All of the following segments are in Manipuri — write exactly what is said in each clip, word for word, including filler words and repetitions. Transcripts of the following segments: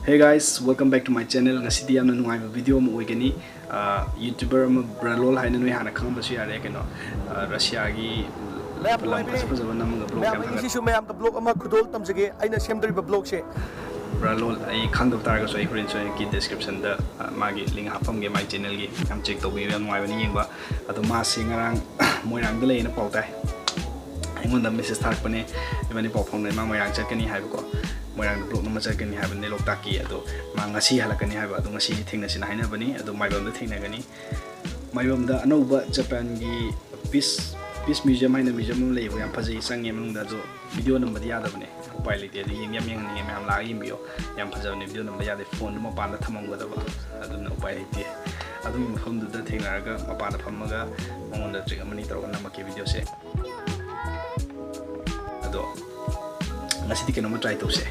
Hey guys, welcome back to my channel. ꯉꯁꯤꯗꯤ ꯌꯥꯝꯅ ꯅꯨꯡꯉꯥꯏꯕ ꯚꯤꯗꯤꯑꯣ ꯑꯃ ꯑꯣꯏꯒꯅꯤ꯫ ꯌꯨꯇ꯭ꯌꯨꯕꯔ ꯑꯃ ꯕ꯭ꯔꯥꯂꯣꯜ ꯍꯥꯏꯅ ꯅꯣꯏ ꯍꯥꯟꯅ ꯈꯪꯉꯝꯕꯁꯨ ꯌꯥꯔꯦ꯫ ꯀꯩꯅꯣ, ꯔꯁꯤꯌꯥꯒꯤ ꯂꯝ ꯐꯖ ꯐꯖꯕ ꯅꯝꯃꯒ ꯕ꯭ꯂꯣꯒ ꯌꯥꯝ ꯊꯥꯒꯠ꯫ ꯁꯤꯁꯨ ꯃꯌꯥꯝꯗ ꯕ꯭ꯂꯣꯒ ꯑꯃ ꯈꯨꯗꯣꯜ ꯇꯝꯖꯒꯦ꯫ ꯑꯩꯅ ꯁꯦꯝꯗꯣꯔꯤꯕ ꯕ꯭ꯂꯣꯒꯁꯦ ꯕ꯭ꯔꯥꯂꯣꯜ ꯑꯩ ꯈꯪꯗꯕ ꯇꯥꯔꯒꯁꯨ ꯑꯩ ꯍꯣꯔꯦꯟ ꯁꯣꯏꯗꯅꯀꯤ ꯗꯤꯁꯀ꯭ꯔꯤꯞꯁꯟꯗ ꯃꯥꯒꯤ ꯂꯤꯡ ꯍꯥꯞꯄꯝꯒꯦ, ꯃꯥꯒꯤ ꯆꯦꯅꯦꯜꯒꯤ꯫ ꯌꯥꯝ ꯆꯦꯛ ꯇꯧꯕꯤꯌꯨ, ꯌꯥꯝ ꯅꯨꯡꯉꯥꯏꯕꯅꯤ ꯌꯦꯡꯕ꯫ ꯑꯗꯣ ꯃꯥꯁꯦ ꯉꯔꯥꯡ ꯃꯣꯏꯔꯥꯡꯗ ꯂꯩꯌꯦꯅ ꯄꯥꯎ ꯇꯥꯏ꯫ ꯑꯩꯉꯣꯟꯗ ꯃꯦꯁꯦꯖ ꯊꯥꯔꯛꯄꯅꯦ, ꯏꯕꯥꯅꯤ ꯄꯥꯎ ꯐꯥꯎꯅꯩ꯫ ꯃꯥ ꯃꯣꯏꯔꯥꯡ ꯆꯠꯀꯅꯤ ꯍꯥꯏꯕꯀꯣ, ꯃꯣꯏꯔꯥꯡꯗ ꯕ꯭ꯂꯣꯒ ꯅꯝꯕ ꯆꯠꯀꯅꯤ ꯍꯥꯏꯕꯅꯤ ꯂꯣꯛꯇꯥꯛꯀꯤ꯫ ꯑꯗꯣ ꯃꯥ ꯉꯁꯤ ꯍꯜꯂꯛꯀꯅꯤ ꯍꯥꯏꯕ꯫ ꯑꯗꯣ ꯉꯁꯤ ꯊꯦꯡꯅꯁꯤꯅ ꯍꯥꯏꯅꯕꯅꯤ꯫ ꯑꯗꯣ ꯃꯥꯏꯕꯝꯗ ꯊꯦꯡꯅꯒꯅꯤ꯫ ꯃꯥꯏꯕꯝꯗ ꯑꯅꯧꯕ ꯖꯄꯥꯟꯒꯤ ꯄꯤꯁ ꯄꯤꯁ ꯃ꯭ꯌꯨꯖꯤꯌꯝ ꯍꯥꯏꯅ ꯃ꯭ꯌꯨꯖꯤꯌꯝ ꯑꯃ ꯂꯩꯕ, ꯌꯥꯝ ꯐꯖꯩ, ꯆꯪꯉꯦ ꯃꯅꯨꯡꯗ꯫ ꯑꯗꯣ ꯚꯤꯗꯤꯑꯣ ꯅꯝꯕꯗꯤ ꯌꯥꯗꯕꯅꯦ, ꯎꯄꯥꯏ ꯂꯩꯇꯦ꯫ ꯑꯗꯨ ꯌꯦꯡꯗꯤ ꯌꯥꯝ ꯌꯦꯡꯍꯟꯅꯤꯡꯉꯦ, ꯃꯌꯥꯝ ꯂꯥꯛꯑꯒ ꯌꯦꯡꯕꯤꯌꯣ꯫ ꯌꯥꯝ ꯐꯖꯕꯅꯦ, ꯚꯤꯗꯤꯑꯣ ꯅꯝꯕ ꯌꯥꯗꯦ, ꯐꯣꯟꯗꯨ ꯃꯄꯥꯟꯗ ꯊꯝꯃꯝꯒꯗꯕ꯫ ꯑꯗꯨꯅ ꯎꯄꯥꯏ ꯂꯩꯇꯦ꯫ ꯑꯗꯨꯒꯤ ꯃꯐꯝꯗꯨꯗ ꯊꯦꯡꯅꯔꯒ ꯃꯄꯥꯟꯗ ꯐꯝꯃꯒ ꯃꯉꯣꯟꯗ ꯇ꯭ꯔꯤꯛ ꯑꯃꯅꯤ ꯇꯧꯔꯒ ꯅꯝꯃꯛꯀꯦ ꯚꯤꯗꯤꯑꯣꯁꯦ꯫ ꯑꯗꯣ ꯉꯁꯤꯗꯤ ꯀꯩꯅꯣꯝꯃ ꯇ꯭ꯔꯥꯏ ꯇꯧꯁꯦ꯫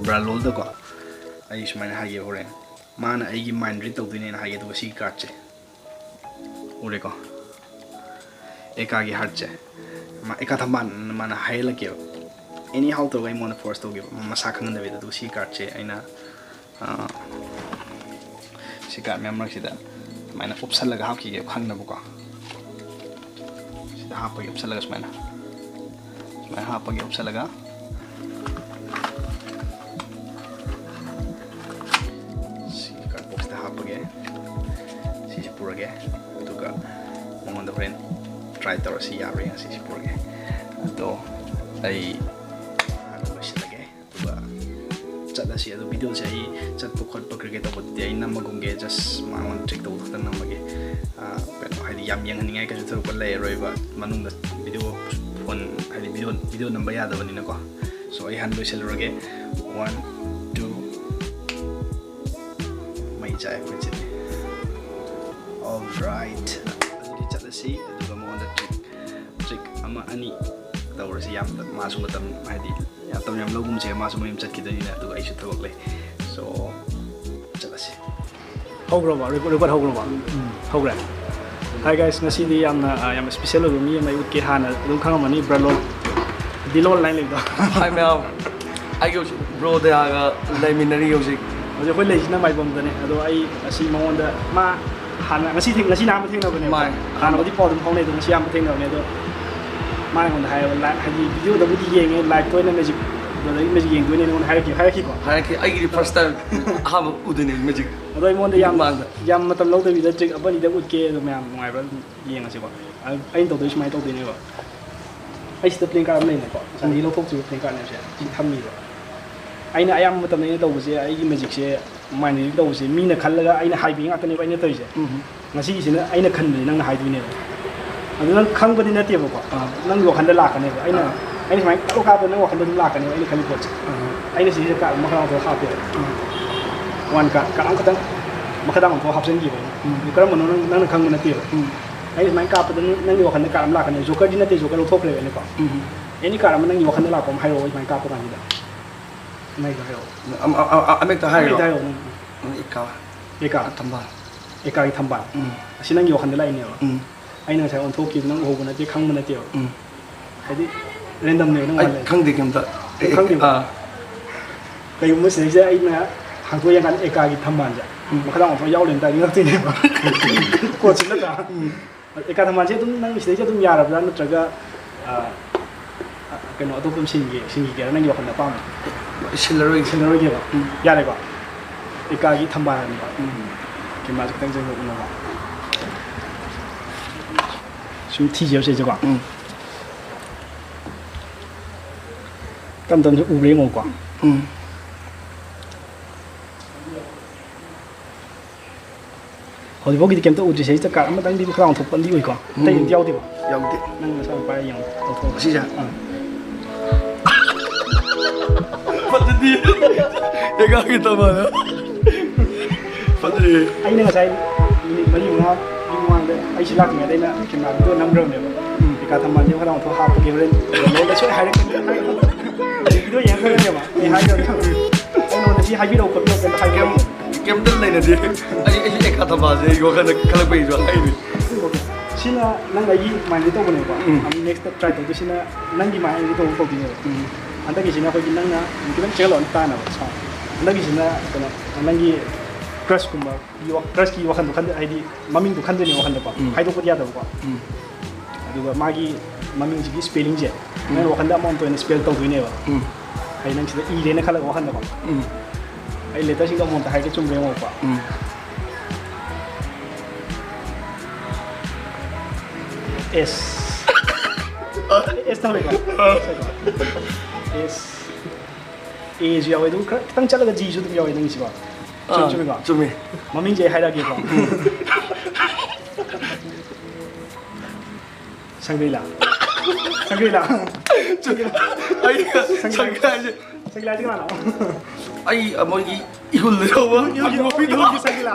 ꯕ꯭ꯔꯥꯂꯣꯜꯗꯀꯣ ꯑꯩ ꯁꯨꯃꯥꯏꯅ ꯍꯥꯏꯒꯦ ꯍꯣꯔꯦꯟ꯫ ꯃꯥꯅ ꯑꯩꯒꯤ ꯃꯥꯏꯟ ꯔꯤꯗ ꯇꯧꯗꯣꯏꯅꯦꯅ ꯍꯥꯏꯒꯦ꯫ ꯑꯗꯨꯒ ꯁꯤꯒꯤ ꯀꯥꯔꯠꯁꯦ ꯎꯔꯦꯀꯣ, ꯑꯦꯀꯥꯒꯤ ꯍꯥꯔꯠꯁꯦ꯫ ꯃꯥ ꯑꯦꯀꯥ ꯊꯝꯕꯥꯜ ꯃꯥꯅ ꯍꯥꯏꯍꯜꯂꯛꯀꯦꯕ꯫ ꯑꯦꯅꯤ ꯍꯥꯎ ꯇꯧꯔꯒ ꯑꯩꯉꯣꯟꯗ ꯐꯣꯔꯁ ꯇꯧꯒꯦꯕ, ꯃꯥ ꯃꯁꯥ ꯈꯪꯍꯟꯗꯕꯤꯗ꯫ ꯑꯗꯨꯒ ꯁꯤ ꯀꯥꯔꯠꯁꯦ ꯑꯩꯅ, ꯑꯥ, ꯁꯤ ꯀꯥꯔꯠ ꯃꯌꯥꯝ ꯃꯔꯛꯁꯤꯗ ꯁꯨꯃꯥꯏꯅ ꯎꯞꯁꯜꯂꯒ ꯍꯥꯞꯈꯤꯒꯦꯕ, ꯈꯪꯅꯕꯀꯣ꯫ ꯁꯤꯗ ꯍꯥꯞꯄꯒꯤ ꯎꯞꯁꯜꯂꯒ ꯁꯨꯃꯥꯏꯅ꯫ ꯁꯨꯃꯥꯏꯅ ꯍꯥꯞꯄꯒꯤ ꯎꯞꯁꯜꯂꯒ꯫ C card ꯕꯣꯛꯁꯇ ꯍꯥꯞꯄꯒꯦ꯫ ꯁꯤꯁꯦ ꯄꯨꯔꯒꯦ꯫ ꯑꯗꯨꯒ ꯃꯉꯣꯟꯗ ꯍꯣꯔꯦꯟ ꯇ꯭ꯔꯥꯏ ꯇꯧꯔꯁꯤ, ꯌꯥꯕ꯭ꯔꯥ ꯌꯦꯡꯉꯁꯤ꯫ ꯁꯤ ꯄꯨꯔꯒꯦ꯫ ꯑꯗꯣ ꯑꯩ ꯍꯥꯟꯅ ꯂꯣꯏꯁꯤꯜꯂꯒꯦ꯫ ꯑꯗꯨꯒ ꯆꯠꯂꯁꯤ꯫ ꯑꯗꯣ ꯚꯤꯗꯤꯑꯣꯁꯦ ꯑꯩ ꯆꯠꯄ ꯈꯣꯠꯄ ꯀ꯭ꯔꯤꯀꯦꯠ ꯇꯧꯕꯗꯨꯗꯤ ꯑꯩ ꯅꯝꯃꯒꯨꯝꯒꯦ꯫ ꯖꯁ ꯃꯉꯣꯟꯗ ꯇ꯭ꯔꯤꯛ ꯇꯧꯕ ꯈꯛꯇꯪ ꯅꯝꯃꯒꯦ꯫ ꯑꯥ, ꯀꯩꯅꯣ, ꯍꯥꯏꯗꯤ ꯌꯥꯝ ꯌꯦꯡꯍꯟꯅꯤꯡꯉꯥꯏ ꯀꯩꯁꯨ ꯊꯣꯏꯗꯣꯛꯄ ꯂꯩꯔꯔꯣꯏꯕ꯫ ꯃꯅꯨꯡꯗ ꯚꯤꯗꯤꯑꯣ ꯐꯣꯟ, ꯍꯥꯏꯗꯤ ꯚꯤꯗꯤꯑꯣ, ꯚꯤꯗꯤꯑꯣ ꯅꯝꯕ ꯌꯥꯗꯕꯅꯤꯅꯀꯣ꯫ ꯁꯣ ꯑꯩ ꯍꯥꯟꯅ ꯂꯣꯏꯁꯤꯜꯂꯨꯔꯒꯦ꯫ One, two, ꯃꯩ ꯆꯥꯛꯑꯦ ꯑꯩꯈꯣꯏ ꯆꯤꯠꯂꯤ꯫ Alright, ꯑꯗꯨꯗꯤ ꯆꯠꯂꯁꯤ꯫ ꯑꯗꯨꯒ ꯃꯉꯣꯟꯗ ꯇ꯭ꯔꯤꯛ, ꯇ꯭ꯔꯤꯛ ꯑꯃ ꯑꯅꯤ ꯇꯧꯔꯁꯤ꯫ ꯌꯥꯝ, ꯃꯥꯁꯨ ꯃꯇꯝ, ꯍꯥꯏꯗꯤ ꯃꯇꯝ ꯌꯥꯝ ꯂꯧꯒꯨꯝꯁꯦ, ꯃꯥꯁꯨ ꯃꯌꯨꯝ ꯆꯠꯈꯤꯗꯣꯏꯅꯤꯅ꯫ ꯑꯗꯨꯒ ꯑꯩꯁꯨ ꯊꯕꯛ ꯂꯩ꯫ ꯁꯣ ꯆꯠꯂꯁꯤ꯫ ꯍꯧꯈ꯭ꯔꯕꯣ? ꯔꯦꯀꯣꯔꯗ, ꯔꯦꯀꯣꯔꯗ ꯍꯧꯈ꯭ꯔꯕꯣ? ꯍꯧꯈ꯭ꯔꯦ꯫ Hi guys, ꯉꯁꯤꯗꯤ ꯌꯥꯝꯅ, ꯑ, ꯌꯥꯝꯅ ꯁ꯭ꯄꯦꯁꯦꯜ ꯑꯣꯏꯕ ꯃꯤ ꯑꯃ ꯑꯩ ꯎꯠꯀꯦ꯫ ꯍꯥꯟꯅ ꯑꯗꯨꯝ ꯈꯪꯉꯝꯃꯅꯤ, ꯕ꯭ꯔꯥꯂꯣꯜ꯫ ꯗꯤꯂꯣꯟ ꯂꯥꯏꯟ ꯂꯩꯕꯗꯣ꯫ ꯍꯥꯏ ꯃꯌꯥꯝ, ꯑꯩꯒꯤ ꯍꯧꯖꯤꯛ ꯕ꯭ꯔꯣ ꯗꯌꯥꯒ ꯂꯩꯃꯤꯟꯅꯔꯤ ꯍꯧꯖꯤꯛ꯫ ꯍꯧꯖꯤꯛ ꯑꯩꯈꯣꯏ ꯂꯩꯁꯤꯅ ꯃꯥꯏꯕꯝꯗꯅꯦ꯫ ꯑꯗꯣ ꯑꯩ ꯑꯁꯤ ꯃꯉꯣꯟꯗ, ꯃꯥ ꯍꯥꯟꯅ ꯉꯁꯤ ꯊꯦꯡ-, ꯉꯁꯤ ꯑꯍꯥꯟꯕ ꯊꯦꯡꯅꯕꯅꯦꯕ꯫ ꯃꯥꯅꯦ꯫ ꯍꯥꯟꯅꯕꯨꯗꯤ ꯄꯥꯎ ꯑꯗꯨꯝ ꯐꯥꯎꯅꯩ, ꯑꯗꯣ ꯉꯁꯤ ꯑꯍꯥꯟꯕ ꯊꯦꯡꯅꯕꯅꯦ꯫ ꯑꯗꯣ ꯃꯥꯅ ꯑꯩꯉꯣꯟꯗ ꯍꯥꯏꯌꯦꯕ, ꯂꯥꯏ-, ꯍꯥꯏꯗꯤ ꯚꯤꯗꯤꯑꯣꯗꯕꯨꯗꯤ ꯌꯦꯡꯉꯦ, ꯂꯥꯏꯞꯇ ꯑꯣꯏꯅ ꯃꯦꯖꯤꯛ, ꯕ꯭ꯔꯣꯗꯔꯒꯤ ꯃꯦꯖꯤꯛ ꯌꯦꯡꯗꯣꯏꯅꯦ ꯑꯩꯉꯣꯟꯗ ꯍꯥꯏꯔꯛꯈꯤ, ꯍꯥꯏꯔꯛꯈꯤꯀꯣ꯫ ꯍꯥꯏꯔꯛꯈꯤ, ꯑꯩꯒꯤꯗꯤ ꯐꯥꯔꯁ ꯇꯥꯏꯝ ꯑꯍꯥꯟꯕ ꯎꯗꯣꯏꯅꯦ ꯃꯦꯖꯤꯛ꯫ ꯑꯗꯣ ꯑꯩꯉꯣꯟꯗ ꯌꯥꯝ, ꯃꯥꯡꯗ꯫ ꯌꯥꯝ ꯃꯇꯝ ꯂꯧꯗꯕꯤꯗ ꯇ꯭ꯔꯤꯛ ꯑꯃꯅꯤꯗ ꯎꯠꯀꯦ, ꯑꯗꯣ ꯃꯌꯥꯝ ꯅꯨꯡꯉꯥꯏꯕ꯭ꯔꯥ ꯑꯗꯨꯝ ꯌꯦꯡꯉꯁꯤꯀꯣ꯫ ꯑ-, ꯑꯩꯅ ꯇꯧꯗꯣꯏ ꯁꯨꯃꯥꯏꯅ ꯇꯧꯗꯣꯏꯅꯦꯕ꯫ ꯑꯩ ꯁꯤꯗ ꯄ꯭ꯂꯦꯌꯤꯡ ꯀꯥꯔꯗ ꯑꯃ ꯂꯩꯅꯀꯣ, ꯉꯁꯥꯏꯗꯒꯤ ꯂꯧꯊꯣꯛꯇ꯭ꯔꯤꯕ ꯄ꯭ꯂꯦꯌꯤꯡ ꯀꯥꯔꯗꯅꯦꯕꯁꯦ, ꯁꯤ ꯊꯝꯃꯤꯕ꯫ ꯑꯩꯅ ꯑꯌꯥꯝꯕ ꯃꯇꯝꯗ ꯑꯩꯅ ꯇꯧꯕꯁꯦ, ꯑꯩꯒꯤ ꯃꯦꯖꯤꯛꯁꯦ, ꯃꯥꯏꯟ ꯔꯤꯗꯤꯡ ꯇꯧꯕꯁꯦ ꯃꯤꯅ ꯈꯜꯂꯒ ꯑꯩꯅ ꯍꯥꯏꯕꯤ ꯉꯥꯛꯇꯅꯦꯕ ꯑꯩꯅ ꯇꯧꯔꯤꯁꯦ꯫ ꯎꯝ꯫ ꯉꯁꯤꯒꯤꯁꯤꯅ ꯑꯩꯅ ꯈꯟꯕꯅꯦ, ꯅꯪꯅ ꯍꯥꯏꯗꯣꯏꯅꯦꯕ꯫ ꯑꯗꯨ ꯅꯪ ꯈꯪꯕꯗꯤ ꯅꯠꯇꯦꯕꯀꯣ꯫ ꯑꯥ꯫ ꯅꯪꯒꯤ ꯋꯥꯈꯜꯗ ꯂꯥꯛꯀꯅꯦꯕ꯫ ꯑꯩꯅ, ꯑꯥ꯫ ꯑꯩꯅ ꯁꯨꯃꯥꯏꯅ ꯀꯥꯞꯄ ꯀꯥꯞꯄ ꯅꯪ ꯋꯥꯈꯜꯗ ꯑꯗꯨꯝ ꯂꯥꯛꯀꯅꯦꯕ ꯑꯩꯅ ꯈꯜꯂꯤ ꯄꯣꯠꯁꯦ꯫ ꯑꯥ꯫ ꯑꯩꯅ ꯁꯤꯁꯤꯗ ꯀꯥꯔꯗ ꯃꯈꯥ ꯃꯈꯥ ꯍꯥꯞꯄꯦꯕ꯫ ꯑꯥ꯫ ꯋꯥꯟ ꯀꯥꯔꯗ, ꯀꯥꯔꯗ ꯑꯃꯈꯛꯇꯪ ꯃꯈꯥ ꯇꯥꯅ ꯑꯃꯨꯛ ꯍꯥꯞꯆꯤꯟꯈꯤꯕ ꯑꯩꯅ꯫ ꯎꯝ꯫ ꯑꯗꯨ ꯀꯔꯝꯕꯅꯣ ꯅꯪ, ꯅꯪꯅ ꯈꯪꯕ ꯅꯠꯇꯦꯕ꯫ ꯎꯝ꯫ ꯑꯩꯅ ꯁꯨꯃꯥꯏꯅ ꯀꯥꯞꯄꯗ ꯅꯪ, ꯅꯪꯒꯤ ꯋꯥꯈꯜꯗ ꯀꯥꯔꯗ ꯑꯃ ꯂꯥꯛꯀꯅꯦꯕ꯫ ꯖꯣꯀꯔꯗꯤ ꯅꯠꯇꯦ, ꯖꯣꯀꯔ ꯂꯧꯊꯣꯛꯈ꯭ꯔꯦꯕ ꯑꯩꯅꯀꯣ꯫ ꯎꯝ꯫ ꯑꯦꯅꯤ ꯀꯥꯔꯗ ꯑꯃ ꯅꯪꯒꯤ ꯋꯥꯈꯜꯗ ꯂꯥꯛꯄ ꯑꯃ ꯍꯥꯏꯔꯛꯑꯣ, ꯑꯩ ꯁꯨꯃꯥꯏꯅ ꯀꯥꯞꯄ ꯀꯥꯟꯁꯤꯗ꯫ ꯑꯃ ꯍꯦꯛꯇ ꯍꯥꯏꯔꯛꯑꯣ꯫ ꯑꯃ, ꯑ-, ꯑ-, ꯑꯃ ꯍꯦꯛꯇ ꯍꯥꯏꯔꯛꯑꯣ꯫ ꯑꯃ ꯍꯦꯛꯇ ꯍꯥꯏꯔꯛꯑꯣ ꯅꯪ꯫ ꯎꯝ, ꯏꯀꯥ꯫ ꯏꯀꯥ꯫ ꯊꯝꯕꯥꯜ꯫ ꯏꯀꯥꯒꯤ ꯊꯝꯕꯥꯜ꯫ ꯎꯝ꯫ ꯑꯁꯤ ꯅꯪꯒꯤ ꯋꯥꯈꯜꯗ ꯂꯥꯛꯏꯅꯦꯕ꯫ ꯎꯝ꯫ ꯑꯩꯅ ꯉꯁꯥꯏ ꯑꯣꯟꯊꯣꯛꯈꯤꯕꯗꯣ ꯅꯪ ꯎꯍꯧꯕ ꯅꯠꯇꯦ, ꯈꯪꯕ ꯅꯠꯇꯦꯕ꯫ ꯎꯝ꯫ ꯍꯥꯏꯗꯤ ꯔꯦꯟꯗꯝꯅꯦꯕ ꯅꯪ ꯑꯩ ꯋꯥꯈꯜꯗ꯫ ꯈꯪꯗꯦ ꯀꯩꯝꯇ꯫ ꯅꯪ ꯈꯪꯗꯦꯕ? ꯑꯥ꯫ ꯀꯩꯒꯨꯝꯕ ꯁꯤꯗꯩꯁꯤꯗ ꯑꯩꯅ ꯍꯥꯡꯗꯣꯛ ꯌꯦꯡꯀꯥꯟꯗ ꯑꯦꯀꯥꯒꯤ ꯊꯝꯕꯥꯜꯁꯦ ꯎꯝ꯫ ꯃꯈꯥꯗ ꯑꯃꯨꯛ ꯌꯥꯎ ꯂꯩꯔꯝ ꯇꯥꯔꯗꯤ ꯉꯛꯇꯣꯏꯅꯦꯕ꯫ ꯄꯣꯠꯁꯤ ꯅꯠꯇ꯭ꯔꯥ? ꯎꯝ꯫ ꯑꯦꯀꯥ ꯊꯝꯕꯥꯜꯁꯦ ꯑꯗꯨꯝ ꯅꯪ ꯁꯤꯗꯩꯁꯦ ꯑꯗꯨꯝ ꯌꯥꯔꯕ꯭ꯔꯥ? ꯅꯠꯇ꯭ꯔꯒ, ꯑ, ꯑ, ꯀꯩꯅꯣ ꯑꯇꯣꯞꯄ ꯑꯃ ꯁꯤꯟꯒꯦ, ꯁꯤꯟꯈꯤꯒꯦꯔꯥ ꯅꯪꯒꯤ ꯋꯥꯈꯜꯗ ꯑꯄꯥꯝꯕ? ꯁꯤꯜꯂꯔꯣꯏꯒꯦ꯫ ꯁꯤꯜꯂꯔꯣꯏꯒꯦꯕ? ꯎꯝ꯫ ꯌꯥꯔꯦꯀꯣ? ꯑꯦꯀꯥꯒꯤ ꯊꯝꯕꯥꯜꯅꯦꯕ꯫ ꯎꯝ꯫ ꯀꯦꯃꯦꯔꯥꯁꯦ ꯈꯤꯇꯪ ꯆꯪꯁꯤꯜꯂꯛꯎꯅꯣꯕ꯫ ꯁꯨꯝ ꯊꯤꯖꯦꯕ ꯁꯤꯁꯦꯀꯣ꯫ ꯎꯝ꯫ ꯇꯞ ꯇꯞꯅ ꯎꯕ꯭ꯔꯥ ꯌꯦꯡꯉꯣꯀꯣ꯫ ꯎꯝ꯫ ꯍꯧꯖꯤꯛꯐꯥꯎꯒꯤꯗꯤ ꯀꯩꯝꯇ ꯎꯗ꯭ꯔꯤ꯫ ꯁꯤꯗꯩꯁꯤꯗ ꯀꯥꯔꯗ ꯑꯃꯇꯪꯗꯤ ꯃꯈꯥ ꯊꯣꯛꯄ ꯑꯃꯗꯤ ꯎꯏꯀꯣ? ꯑꯇꯩ ꯑꯝꯇ ꯌꯥꯎꯗꯦꯕ? ꯌꯥꯎꯗꯦ꯫ ꯅꯪ ꯅꯁꯥꯅ ꯄꯥꯏꯔ ꯌꯦꯡꯉꯣ, ꯂꯧꯊꯣꯛꯑꯣ꯫ ꯑꯁꯤꯁꯦ? ꯑꯥ꯫ ꯐꯖꯗꯤ꯫ ꯑꯦꯀꯥꯒꯤ ꯊꯝꯕꯥꯜꯅ꯫ ꯐꯖꯩꯌꯦ꯫ ꯑꯩꯅ ꯉꯁꯥꯏ ꯃꯤꯅꯤꯠ ꯃꯔꯤ ꯃꯉꯥꯒꯤ ꯃꯃꯥꯡꯗ ꯑꯩ ꯁꯤ ꯂꯥꯛꯇ꯭ꯔꯤꯉꯩꯗ ꯑꯩꯅ ꯀꯦꯃꯦꯔꯥ ꯚꯤꯗꯤꯑꯣ ꯅꯝꯈ꯭ꯔꯕꯅꯦꯕ꯫ ꯎꯝ꯫ ꯑꯦꯀꯥ ꯊꯝꯕꯥꯜꯁꯦ ꯃꯈꯥ ꯊꯣꯛ ꯍꯥꯞꯄꯒꯦ ꯍꯣꯔꯦꯟ ꯂꯣꯏꯔꯒ ꯁꯣꯏ ꯍꯥꯏꯔꯛꯀꯅꯤ꯫ ꯚꯤꯗꯤꯑꯣ ꯌꯦꯡꯉꯛꯀꯅꯦꯕ꯫ ꯑꯩ ꯍꯥꯏꯈ꯭ꯔꯕꯅꯦ꯫ ꯑꯩꯉꯣꯟꯗ ꯁꯤ ꯍꯥꯏꯕꯤꯔꯛꯑꯣ ꯈꯣꯠꯄꯤꯔꯛꯑꯣ ꯀꯩꯝꯇ ꯍꯥꯏꯕꯤꯔꯛꯑꯣ꯫ ꯀꯩꯝ-, ꯀꯩꯝꯇ ꯂꯩꯅꯗꯦ꯫ ꯑꯩ, ꯑꯩꯁꯨ ꯑꯦꯀꯥ ꯊꯝꯕꯥꯜꯁꯦ ꯑꯩ ꯋꯥꯈꯜꯗ ꯈꯜꯂꯛꯄꯒꯤꯁꯨ ꯍꯥꯏꯔꯤꯅꯤ꯫ ꯁꯤꯅ ꯅꯪ ꯑꯩꯒꯤ ꯃꯥꯏꯟꯁꯦ ꯇꯧꯕꯅꯦꯕꯀꯣ꯫ ꯎꯝ꯫ ꯑꯃꯨꯛ ꯅꯦꯛꯁꯇ ꯇ꯭ꯔꯥꯏ ꯇꯧꯗꯣꯏꯁꯤꯅ ꯅꯪꯒꯤ ꯃꯥꯏꯟ ꯑꯩꯒꯤ ꯇꯧꯕ ꯇꯧꯗꯣꯏꯅꯦꯕ꯫ ꯎꯝ꯫ ꯍꯟꯗꯛꯀꯤꯁꯤꯅ ꯑꯩꯈꯣꯏꯒꯤ ꯅꯪꯅ ꯈꯤꯇꯪ ꯆꯦꯜꯂꯣ ꯇꯥꯅꯕ ꯁꯥꯎꯟ꯫ ꯍꯟꯗꯛꯀꯤꯁꯤꯅ ꯀꯩꯅꯣ, ꯅꯪꯒꯤ ꯀ꯭ꯔꯁꯀꯨꯝꯕ, ꯀ꯭ꯔꯁꯀꯤ ꯋꯥꯈꯟꯗꯣ ꯈꯟꯗ, ꯍꯥꯏꯗꯤ ꯃꯃꯤꯡꯗꯣ ꯈꯟꯗꯣꯏꯅꯦ ꯋꯥꯈꯟꯗꯀꯣ꯫ ꯎꯝ꯫ ꯍꯥꯏꯗꯣꯛꯄꯗꯤ ꯌꯥꯗꯕꯀꯣ꯫ ꯎꯝ꯫ ꯑꯗꯨꯒ ꯃꯥꯒꯤ ꯃꯃꯤꯡꯁꯤꯒꯤ ꯁ꯭ꯄꯦꯂꯤꯡꯁꯦ ꯅꯪ ꯋꯥꯈꯟꯗ ꯑꯃꯃꯝꯇ ꯑꯣꯏꯅ ꯁ꯭ꯄꯦꯜ ꯇꯧꯗꯣꯏꯅꯦꯕ꯫ ꯎꯝ꯫ ꯑꯩ ꯅꯪ ꯁꯤꯗ ꯏꯔꯦꯅ ꯈꯜꯂꯒ ꯋꯥꯈꯟꯗꯀꯣ꯫ ꯎꯝ꯫ ꯑꯩ ꯂꯦꯇꯔꯁꯤꯡꯗꯣ ꯑꯃꯃꯝꯇ ꯍꯥꯏꯒꯦ, ꯆꯨꯝꯕ꯭ꯔꯥ ꯌꯦꯡꯉꯣꯀꯣ꯫ ꯎꯝ꯫ ꯑꯦꯁ꯫ ꯑꯦꯁ ꯇꯧꯔꯦꯀꯣ? ꯑꯦꯁ꯫ ꯑꯦꯁꯨ ꯌꯥꯎꯋꯦ, ꯑꯗꯨꯝ ꯈꯔ ꯈꯤꯇꯪ ꯆꯠꯂꯒ ꯖꯤꯁꯨ ꯑꯗꯨꯝ ꯌꯥꯎꯋꯦ ꯅꯪꯒꯤꯁꯤꯀꯣ꯫ ꯆꯨꯝ-, ꯑꯥ, ꯆꯨꯝꯃꯤꯀꯣ? ꯆꯨꯝꯃꯤ꯫ ꯃꯃꯤꯡꯁꯦ ꯑꯩ ꯍꯥꯏꯔꯛꯑꯒꯦꯀꯣ꯫ ꯁꯪꯒ꯭ꯔꯤꯂꯥ꯫ ꯁꯪꯒ꯭ꯔꯤꯂꯥ꯫ ꯑꯩ ꯁꯪꯒ꯭ꯔꯤꯂꯥ ꯍꯥꯏꯁꯦ꯫ ꯁꯪꯒ꯭ꯔꯤꯂꯥꯁꯤ ꯀꯅꯥꯅꯣ? ꯑꯩ, ꯑ, ꯃꯣꯏꯒꯤ ꯏꯍꯨꯜꯗ ꯌꯥꯎꯕ ꯏꯍꯨꯜꯒꯤ, ꯏꯍꯨꯜꯒꯤ ꯁꯪꯒ꯭ꯔꯤꯂꯥ꯫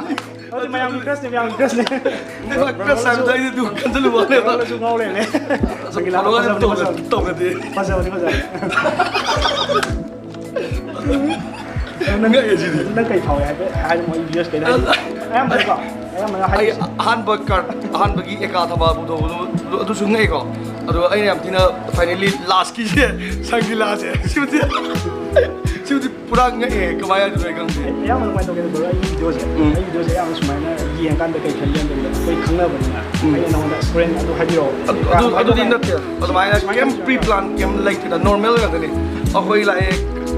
ꯑꯗꯨ ꯃꯌꯥꯝꯒꯤ ꯀ꯭ꯔꯁꯅꯦ, ꯃꯌꯥꯝꯒꯤ ꯀ꯭ꯔꯁꯅꯦ꯫ ꯑꯩ ꯃꯥ ꯀ꯭ꯔꯁ ꯍꯥꯏꯕꯗꯣ ꯑꯩꯗꯤ ꯑꯗꯨ ꯈꯟꯖꯜꯂꯨꯕ ꯋꯥꯅꯦꯕ꯫ ꯕ꯭ꯔꯣꯅꯁꯨ ꯉꯥꯎ ꯂꯩꯔꯝꯃꯦ꯫ ꯁꯪꯒ꯭ꯔꯤꯂꯥ ꯐꯖꯕꯅꯤ, ꯐꯖꯕꯅꯤ꯫ ꯇꯧꯅꯗꯦ꯫ ꯐꯖꯕꯅꯤ, ꯐꯖꯕꯅꯤ꯫ ꯅꯪ, ꯉꯛꯑꯦ ꯁꯤꯗꯤ꯫ ꯅꯪ ꯀꯩ ꯐꯥꯎꯏ ꯍꯥꯏꯐꯦꯠ ꯍꯥꯏꯔꯝꯃꯣ, ꯑꯩ ꯚꯤꯌꯨꯁ ꯀꯩꯗ ꯍꯥꯏꯗꯤ ꯑꯌꯥꯝꯕꯅꯀꯣ, ꯑꯌꯥꯝꯕꯅ ꯑꯩ ꯍꯥꯏꯔꯤꯁꯦ꯫ ꯑꯍꯥꯟꯕ ꯀꯥꯔꯠ, ꯑꯍꯥꯟꯕꯒꯤ ꯑꯦꯀꯥ ꯊꯝꯕ ꯄꯨꯊꯣꯛꯄꯗꯣ ꯑꯗꯨꯁꯨ ꯉꯛꯑꯦꯀꯣ꯫ ꯑꯗꯣ ꯑꯩꯅ ꯌꯥꯝ ꯊꯤꯅ finally last ꯀꯤꯁꯦ ꯁꯪꯒꯤꯂꯥꯁꯦ꯫ ꯁꯤꯕꯨꯗꯤ, ꯁꯤꯕꯨꯗꯤ ꯄꯨꯔꯥ ꯉꯛꯑꯦ, ꯀꯃꯥꯏꯅ ꯍꯥꯏꯗꯣꯏꯅꯣ ꯑꯩ ꯈꯪꯗꯦ꯫ ꯑꯌꯥꯝꯕꯅ ꯀꯃꯥꯏꯅ ꯇꯧꯒꯦ ꯕ꯭ꯔꯣ, ꯑꯩꯒꯤ ꯚꯤꯗꯤꯑꯣꯁꯦ, ꯎꯝ꯫ ꯑꯩꯒꯤ ꯚꯤꯗꯤꯑꯣꯁꯦ ꯑꯌꯥꯝꯕ ꯁꯨꯃꯥꯏꯅ ꯌꯦꯡꯉꯀꯥꯟꯗ ꯀꯩ ꯈꯜꯂꯤ ꯍꯥꯏꯕ ꯃꯇꯝꯗ ꯑꯩꯈꯣꯏ ꯈꯪꯅꯕꯅꯤꯅ, ꯎꯝ꯫ ꯑꯩꯅ ꯅꯉꯣꯟꯗ ꯐ꯭ꯔꯦꯟ ꯑꯗꯨ ꯍꯥꯏꯕꯤꯔꯛꯑꯣ꯫ ꯑꯗꯨ, ꯑꯗꯨ, ꯑꯗꯨꯗꯤ ꯅꯠꯇꯦ꯫ ꯑꯗꯨꯃꯥꯏꯅ ꯁꯨꯃꯥꯏꯅ ꯀꯩꯝ ꯇꯧꯁꯤꯔꯣ? Pre plan ꯀꯩꯝ ꯂꯩꯇꯦꯗ, ꯅꯣꯔꯃꯦꯜ ꯉꯥꯛꯇꯅꯤ꯫ ꯑꯩꯈꯣꯏ ꯂꯥꯛꯑꯦ,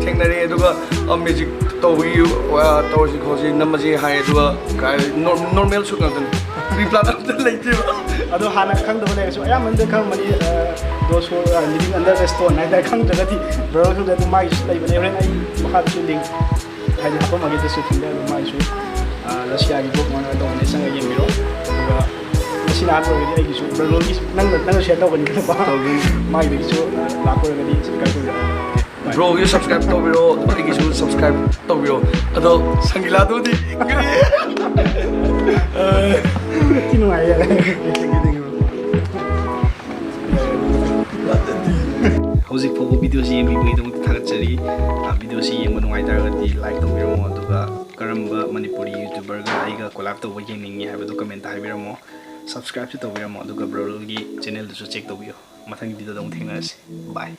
ꯊꯦꯡꯅꯔꯦ, ꯑꯗꯨꯒ, ꯑ, ꯃꯦꯖꯤꯛ ꯇꯧꯕꯒꯤ, ꯑ, ꯇꯧꯔꯁꯤ ꯈꯣꯠꯁꯤ, ꯅꯝꯃꯁꯤ ꯍꯥꯏ, ꯑꯗꯨꯒ ꯀꯥꯏ, ꯅꯣꯔ-, ꯅꯣꯔꯃꯦꯜ ꯁꯨꯠ ꯉꯥꯛꯇꯅꯤ꯫ Pre plan ꯑꯝꯇ ꯂꯩꯇꯦꯕ꯫ ꯑꯗꯣ ꯍꯥꯟꯅ ꯈꯪꯗꯕ ꯂꯩꯔꯁꯨ ꯑꯌꯥꯝꯕꯅꯗꯤ ꯈꯪꯉꯝꯃꯅꯤ, ꯑ, those who are living under the stone ꯍꯥꯏꯇꯥꯔꯦ, ꯈꯪꯗ꯭ꯔꯒꯗꯤ ꯕ꯭ꯔꯗꯔ ꯈꯪꯗ꯭ꯔꯗꯤ ꯃꯥꯒꯤꯁꯨ ꯂꯩꯕꯅꯦ, ꯍꯣꯔꯦꯟ ꯑꯩ ꯃꯈꯥꯗꯁꯨ ꯂꯤꯡ ꯍꯥꯏꯗꯤ ꯍꯥꯞꯄꯝꯃꯒꯦ description ꯗ, ꯑꯗꯨꯝ ꯃꯥꯒꯤꯁꯨ, ꯑ, ꯔꯁꯤꯌꯥꯒꯤ ꯕ꯭ꯂꯣꯛ ꯃꯉꯥ ꯇꯧꯕꯅꯦ, ꯆꯪꯉꯒ ꯌꯦꯡꯕꯤꯔꯣ꯫ ꯑꯗꯨꯒ ꯉꯁꯤꯅ ꯑꯍꯥꯟꯕ ꯑꯣꯏꯔꯒꯗꯤ ꯑꯩꯒꯤꯁꯨ ꯕ꯭ꯔꯗꯔꯒꯤ ꯅꯪꯅ, ꯅꯪꯅ share ꯇꯧꯕꯅꯤꯅꯀꯣ꯫ ꯇꯧꯒꯅꯤ꯫ ꯃꯥꯒꯤꯗꯒꯤꯁꯨ, ꯑ, ꯂꯥꯛꯄ ꯑꯣꯏꯔꯒꯗꯤ subscribe ꯇꯧꯕꯤꯔꯣ꯫ ꯕ꯭ꯔꯣꯒꯤꯁꯨ subscribe ꯇꯧꯕꯤꯔꯣ, ꯑꯗꯨꯒ ꯑꯩꯒꯤꯁꯨ subscribe ꯇꯧꯕꯤꯔꯣ꯫ ꯑꯗꯣ ꯁꯪꯒꯤꯂꯥꯗꯨꯗꯤ ꯊꯤ ꯅꯨꯡꯉꯥꯏꯌꯦ꯫ Thank you, thank you, bro. ꯍꯧꯖꯤꯛ ꯐꯥꯎꯕ ꯚꯤꯗꯤꯑꯣꯁꯤ ꯌꯦꯡꯕꯤꯕꯒꯤꯗꯃꯛꯇ ꯊꯥꯒꯠꯆꯔꯤ꯫ ꯑ, ꯚꯤꯗꯤꯑꯣꯁꯤ ꯌꯦꯡꯕ ꯅꯨꯡꯉꯥꯏ ꯇꯥꯔꯒꯗꯤ like ꯇꯧꯕꯤꯔꯝꯃꯣ, ꯑꯗꯨꯒ ꯀꯔꯝꯕ ꯃꯅꯤꯄꯨꯔꯤ YouTuber ꯒ ꯑꯩꯒ collab ꯇꯧꯕ ꯌꯦꯡꯅꯤꯡꯉꯤ ꯍꯥꯏꯕꯗꯨ comment ꯇ ꯍꯥꯏꯕꯤꯔꯝꯃꯣ꯫ Subscribe ꯁꯨ ꯇꯧꯕꯤꯔꯝꯃꯣ, ꯑꯗꯨꯒ brother ꯒꯤ channel ꯗꯨꯁꯨ check ꯇꯧꯕꯤꯌꯣ꯫ ꯃꯊꯪꯒꯤ video ꯗ ꯑꯃꯨꯛ ꯊꯦꯡꯅꯔꯁꯤ꯫ Bye꯫